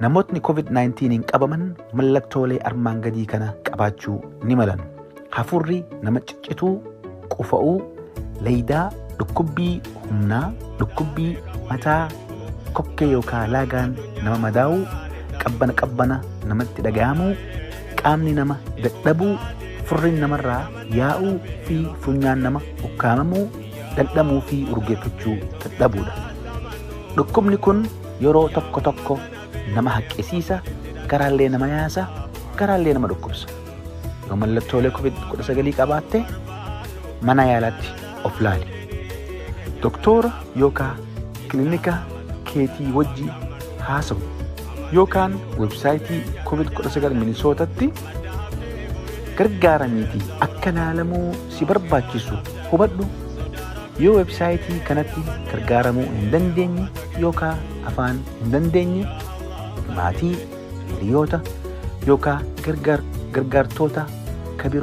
Namootni COVID-19 qabaman mallattoolee armaan gadii kana qabaachuu ni malan. Hafuurri nama ciccituu, qufa'uu, layidaa, dhukkubbii humnaa, dhukkubbii mataa, kokkee yookaan laagaan nama madaa'uu, qabbana qabbana namatti dhaga'amuu, qaamni nama dadhabuu, furriin namarraa yaa'uu fi funyaan nama ukkaamamuu, dhandhamuu fi urgeeffachuu dadhabuudha. Dhukkubni kun yeroo tokko tokko nama haqqisiisa, garaallee nama yaasa, garaallee nama dhukkubsa. Yoo mallattoolee COVID-19 qabaatte mana yaalaatti of laali. Doktora yookaan kilinika keetii wajji haasawu yookaan websaayitii COVID-19 Minisootatti gargaaramiitii akka laalamuu si barbaachisu hubadhu. Yoo websaayitii kanatti gargaaramuu hin dandeenye yookaan afaan hin dandeenye, maatii, hiriyoota yookaan gargaartota kabiroo